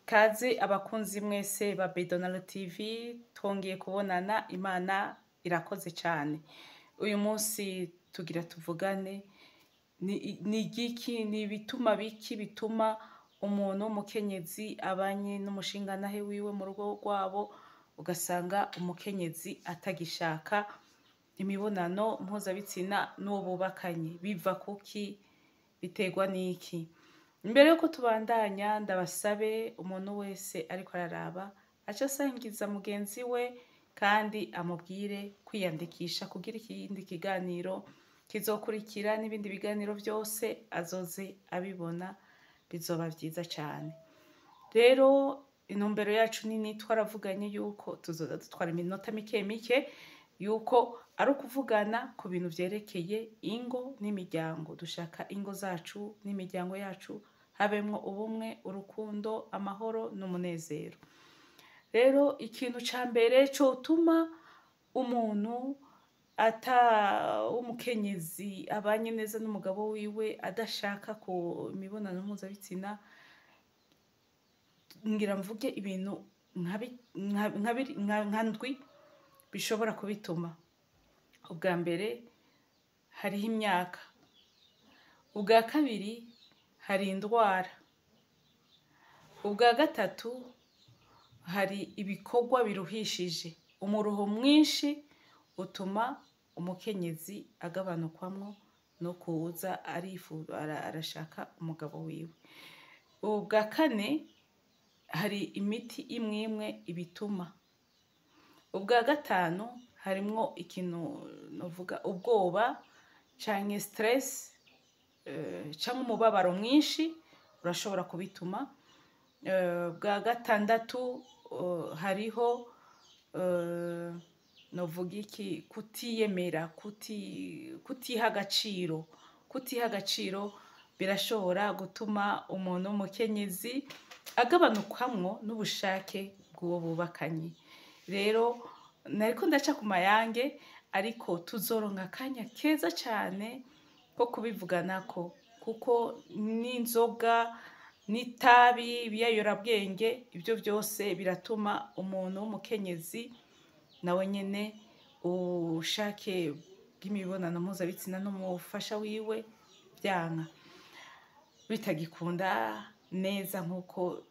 Kaze abakunzi mwese ba Bedonal TV, twongeye kubonana, Imana irakoze cyane. Uyu munsi tugira tuvugane ni igiki, ni ibituma biki bituma umuntu w'umukenyezi abanye n'umushingantahe wiwe mu rugo rwabo, ugasanga umukenyezi atagishaka imibonano mpuzabitsina n'uwo bubakanye. Biva kuki? Biterwa n'iki? Imbere yuko tubandanya, ndabasabe umuntu wese ariko araraba ace asangiza mugenzi we, kandi amubwire kwiyandikisha kugira ikindi kiganiro kizokurikira n'ibindi biganiro byose azoze abibona, bizoba vyiza cyane. Rero intumbero yacu nini, twaravuganye yuko tuzoza dutwara iminota mike mike, yuko ari ukuvugana ku bintu vyerekeye ingo n'imiryango. Dushaka ingo zacu n'imiryango yacu habemwo ubumwe, urukundo, amahoro n'umunezero. Rero ikintu ca mbere cotuma umuntu ata w'umukenyezi abanye neza n'umugabo wiwe adashaka ku imibonano mpuzabitsina, ngira mvuge ibintu nka ndwi bishobora kubituma. Ubwa mbere hariho imyaka, ubwa kabiri hari indwara, ubwa gatatu hari ibikorwa biruhishije. Umuruho mwinshi utuma umukenyezi agabanukwamwo no kuza arashaka umugabo wiwe. Ubwa kane hari imiti imwe imwe ibituma. Ubwa gatanu harimwo ikintu novuga ubwoba canke stress, canke umubabaro mwinshi urashobora kubituma. Ubwa gatandatu hariho novuga iki, kutiyemera, kutiha agaciro. Kutiha agaciro birashobora gutuma umuntu w'umukenyezi agabanukamwo n'ubushake bw'uwo bubakanye. Rero nariko ndaca ku mayange, ariko tuzoronka akanya keza cyane ko kubivuganako, kuko n'inzoga n'itabi, ibiyayorabwenge, ibyo byose biratuma umuntu w'umukenyezi nawe nyene ubushake bw'imibonano mpuzabitsina n'umufasha wiwe byanka, bitagikunda neza nk'uko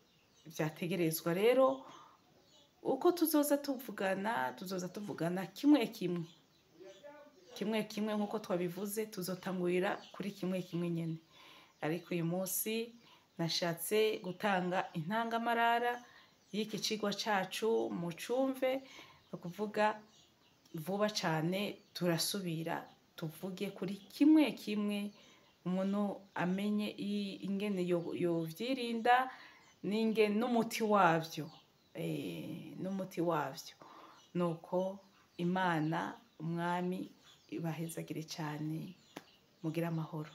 vyategerezwa. Rero uko tuzoza tuvugana, tuzoza tuvugana kimwe kimwe, kimwe kimwe nk'uko twabivuze, tuzotangurira kuri kimwe kimwe nyene. Ariko uyu munsi nashatse gutanga intangamarara y'iki cigwa cacu mucumve, ni ukuvuga vuba cane turasubira tuvuge kuri kimwe kimwe, umuntu amenye ingene yovyirinda n'umuti wavyo, n'umuti wavyo. Nuko Imana Umwami ibahezagire cane, mugire amahoro.